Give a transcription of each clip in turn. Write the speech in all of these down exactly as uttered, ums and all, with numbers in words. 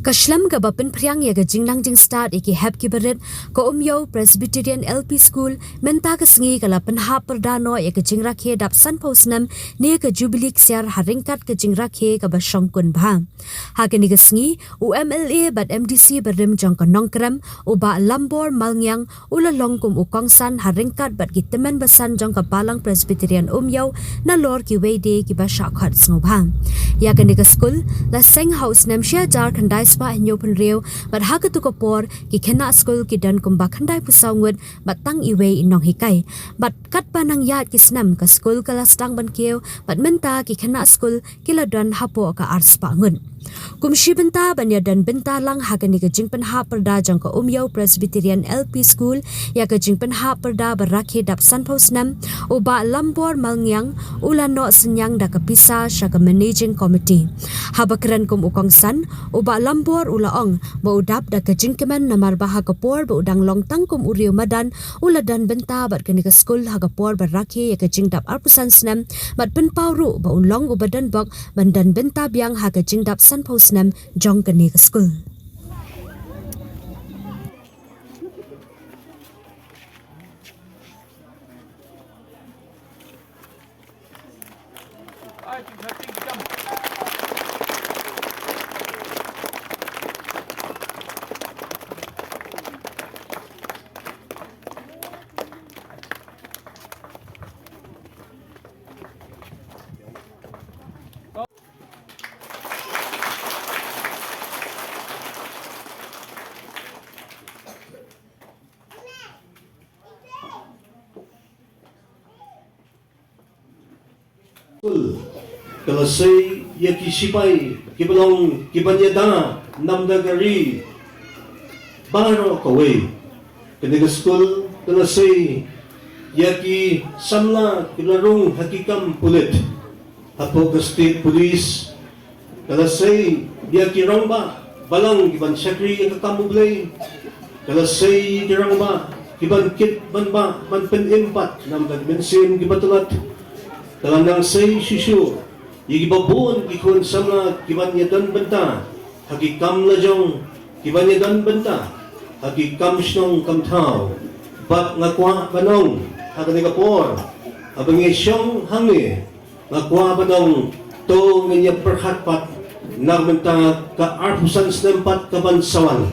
Ka shlem kaba pynphriang ïa ka jingnang jingstad ïa ki hep ki barit, ka Umiew Presbyterian L P School mynta ka sngi ka la pynhap pyrda noh ïa ka jingrakhe dap sanphew snem ne ka Jubilee Ksiar ha ryngkat ka jingrakhe kaba shongkun bha. Ha kane ka sngi, u M L A bad M D C barim jong ka Nongkrem, u Bah Lambor Malngiang, u la long kum u kongsan ha ryngkat bad ki tymmen basan jong ka Balang Presbyterian Umiew, nalor kiwei de kiba shah khot sngewbha. Ïa kane ka skul la seng ha u snem shi hajar khyndai spah hynñiew phew hynriew, bad ha katu ka por ki khynnah skul ki don kumba khyndai phew saw ngut, bad tang iwei i nonghikai. Bad katba nang ïaid ki snem ka skul ka la sdang ban kiew, bad mynta ki khynnah skul ki la don hapoh ka ar spah ngut. Kum shi bynta ban ïadon bynta lang ha kane ka jingpynhap pyrda jong ka Umiew Presbyterian L P School ïa ka jingpynhap pyrda ba rakhe dap sanphew snem, u Bah Lambor Malngiang u la noh synñiang da ka pisa sha ka Managing Committee. Haba kren kum u kongsan, u Bah Lambor u la ong ba u dap da ka jingkmen namar ba ha ka por ba u dang long tang kum u riew madan, u la don bynta bad kane ka skul ha ka por ba rakhe ïa ka jingdap arphew san snem, bad pynpaw ruh ba u long uba don bok ban don bynta biang ha ka jingdap sanphew snem jong kane ka skul. Ka la sei ïa ki sipai kiba long kiban ïada namar ka ri baroh kawei. Kane ka skul ka la sei ïa ki samla kiba la rung ha ki kam pulit hapoh ka state police. Ka la sei ïa ki rangbah balang kiban shakri ïa ka kam U Blei. Ka la sei ïa ki rangbah kiban kit ban bah ban pynim pat namar ki mynsiem kiba tlot. Ka la nang sei shisha ïa kiba bun ki khun samla kiban ïadon bynta ha ki kam lajong, kiban ïadon bynta ha ki kam shnong kam thaw. Bad nga kwah ban ong ha kane ka por haba ngi shong hangne, nga kwah ban ong to ngin ïa pyrkhat pat na ka bynta ka arphew san snem pat kaban sa wan.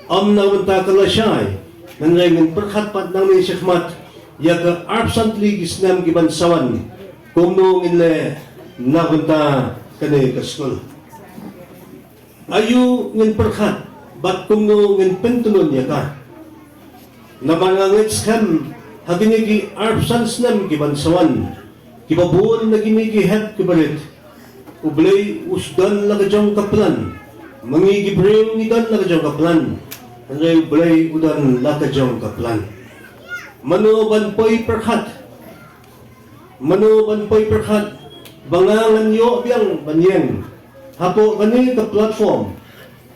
Ym na ka bynta ka lashai, hynrei ngin pyrkhat pat nangne shakhmat ïa ka arphew san tylli ki snem kiban sa wan, kumno ngin leh na ka bynta kane ka skul. Aïu ngin pyrkhat bad kumno ngin pyntylun ïa ka? Namar nga ngeit skhem ha kine ki arphew san snem kiban sa wan, kiba bun na kine ki hep kiba rit, U Blei u sdon la ka jong ka plan. Ma ngi ki briew ngi don la ka jong ka plan, hynrei U Blei u don la ka jong ka plan. Mano ban poi pyrkhat Mano ban poi pyrkhat ba nga ngan ïoh biang ban ïeng hapoh kane ka platform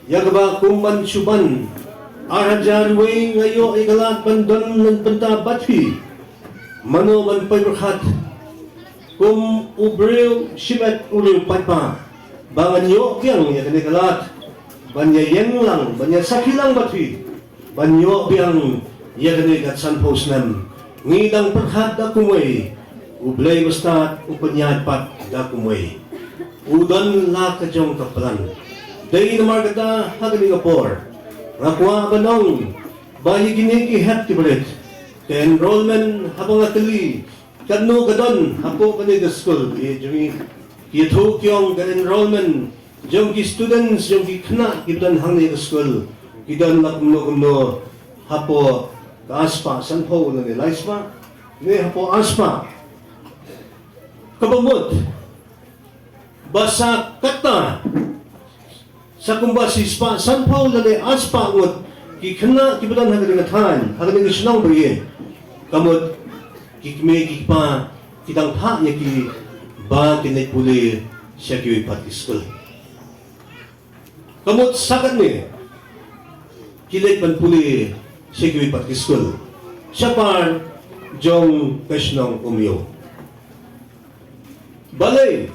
ïa kaba kum ban shu ban ar hajar wei nga ïoh ïa ka lad ban don lem bynta bad phi? Mano ban poi pyrkhat kum u briew shimet u briew paidbah ba ngan ïoh biang ïa kane ka lad ban ïa ïeng lang, ban ïa sakhi lang bad phi, ban ïoh biang ïa kane ka sanphew snem? Ngi dang pyrkhat da kumwei, U Blei ba stad u pynïaid pat da kumwei. U don la ka jong ka plan. Dei namar kata ha kane ka por nga kwah ban ong ba ïa kine ki hep ki barit, ka enrolment haba nga kylli katno ka don hapoh kane ka skul ïa jong ngi, ki ïathuh ki ong ka enrolment jong ki students, jong ki khynnah kiba don hangne ka skul ki don la kumno kumno hapoh ka ar spah sanphew lane lai spah ne hapoh ar spah. Kaba mut ba sa kata sa kumba shi spah sanphew lane ar spah ngut ki khynnah kiba don ha kane ka thaiñ, ha kane ka shnong ba ïeit, ka mut ki kmie ki kpa ki dang phah ïa ki ba kin leit pule sha kiwei pat ki skul. Ka mut sa katne ki leit ban pule sha kiwei pat ki skul sha par jong ka shnong Umiew. Balei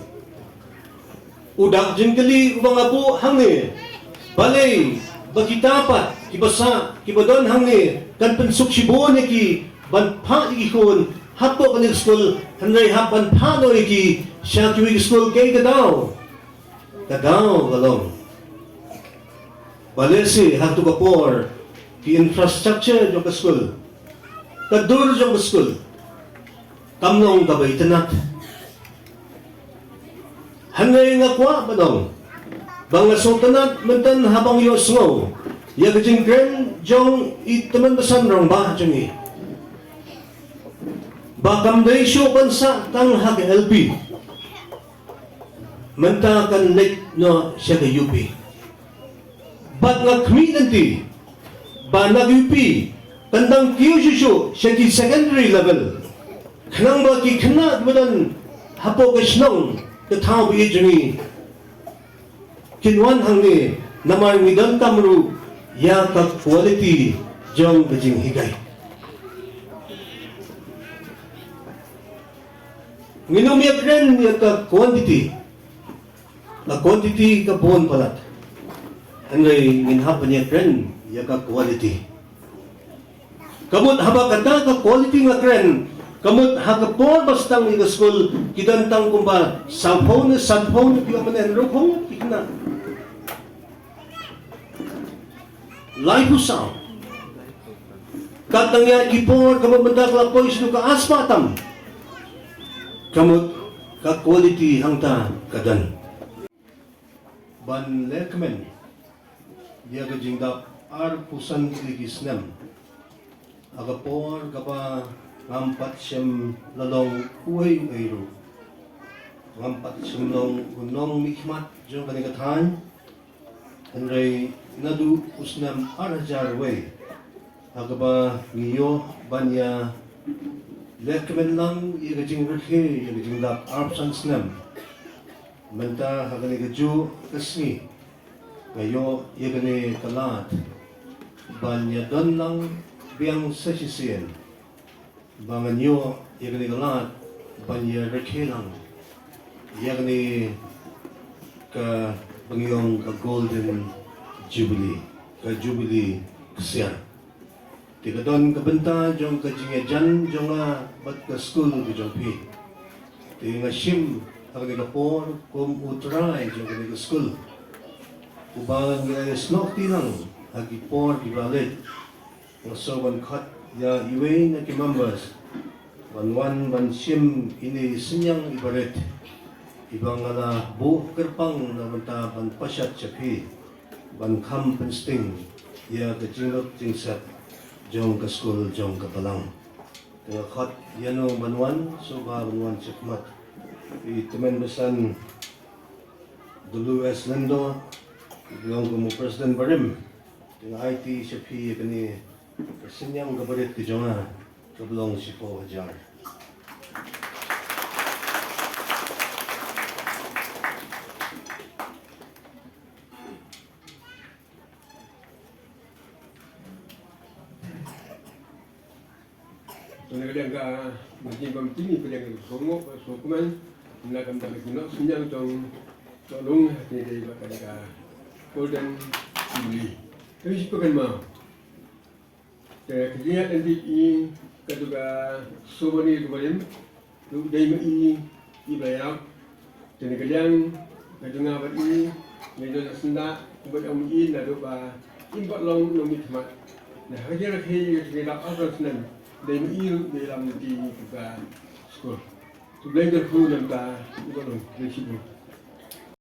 u dak jingkylli uba nga buh hangne Balei ba kita pat kiba sah, kiba don hangne, kan pynsuk shibun ïa ki ban phah ïa ki khun hapoh kane ka skul, hynrei hap ban phah noh ïa ki sha kiwei ki skul? Kaei ka daw? Ka daw ka long ba lehse ha katu ka por ki infrastructure jong ka skul, ka dur jong ka skul, kam long kaba itynnad. Hynrei nga kwah ban ong ba nga sngewtynnad mynta haba nga ïohsngew ïa ka jingkren jong i tymmen basan rangbah jong ngi, ba kam dei shuh ban sah tang ha ka L P, mynta kan leit noh sha ka U P. Bad nga khmih lynti ba na ka U P kan dang kiew shuh shuh sha ki secondary level, khnang ba ki khynnah kiba don hapoh ka shnong, ka thaw ba ïeit jong ngi, kin wan hangne, namar ngi donkam ruh ïa ka quality jong ka jinghikai. Ngin ym ïakren ïa ka quantity. Ka quantity ka bun palat, hynrei ngin hap ban ïakren ïa ka quality. Ka mut haba kata ka quality nga kren, ka mut ha ka por ba sdang ïa ka skul ki don tang kumba sawphew ne sanphew ne phi ong mynne, hynriew phew ki khynnah. Laiphew saw. Kat nang ïa ki por ka mut mynta ka la poi sha ka ar spah tam. Ka mut ka quality hangta ka don. Ban lehkmen ïa ka jingdap arphew san tylli ki snem ha ka por kaba ngam pat shym la long uei uei ruh. Ngam pat shym long u nongmihkhmat jong kane ka thaiñ. Hynrei naduh u snem ar hajar wei, ha kaba ngi ïoh ban ïa lehkmen lang ïa ka jingrakhe ïa ka jingdap arphew san snem, mynta ha kane kajuh ka sngi nga ïoh ïa kane ka lad ban ïa don lang biang sa shisien. Ba ngan ïoh ïa kane ka lad ban ïa rakhe lang ïa kane kaba ngi ong ka Golden Jubilee, ka Jubilee ksiar. Te ka don ka bynta jong ka jingïajan jong nga bad ka skul ka jong phi. Te nga shim ha kane ka por kum u trai jong kane ka skul, uba ngi la ïasnoh kti lang ha ki por kiba la leit. Nga sngew ban khot ïa iwei na ki members ban wan ban shim ine i synñiang iba rit, iba nga la buh kyrpang na bynta ban pashat sha phi ban kham pynsting ïa ka jinglut jingsep jong ka skul jong ka balang. Te nga khot ïano ban wan, sngewbha ban wan shakhmat. I tymmen basan W S Lyngdoh, i long kum u president barim. Te nga aiti sha phi ïa kane ka synñiang kaba rit ka jong nga kaba long shiphew hajar. Te na ka liang ka Managing Committee ngi pdiang ka sngewbha sngewkmen na ka bynta ka jingnoh synñiang jong ka Nonglum, ha kane ka dei ba ka dei ka Golden Jubilee. Te shu pynban ma Te ka jingïaid lynti i, ka dei ka sngewbha ïa ka barim, dei ma i iba ïarap. Te na ka liang ka jong nga bad i, ngi don ha syndah, kumba ong i, naduh ba im pat long nongmihkhmat. Na ka jingrakhe ïa ka jingïarap arphew snem, dei ma i ruh ba ïalam lynti ïa ka skul. To Blei kyrkhu na ka bynta u Blei shibun.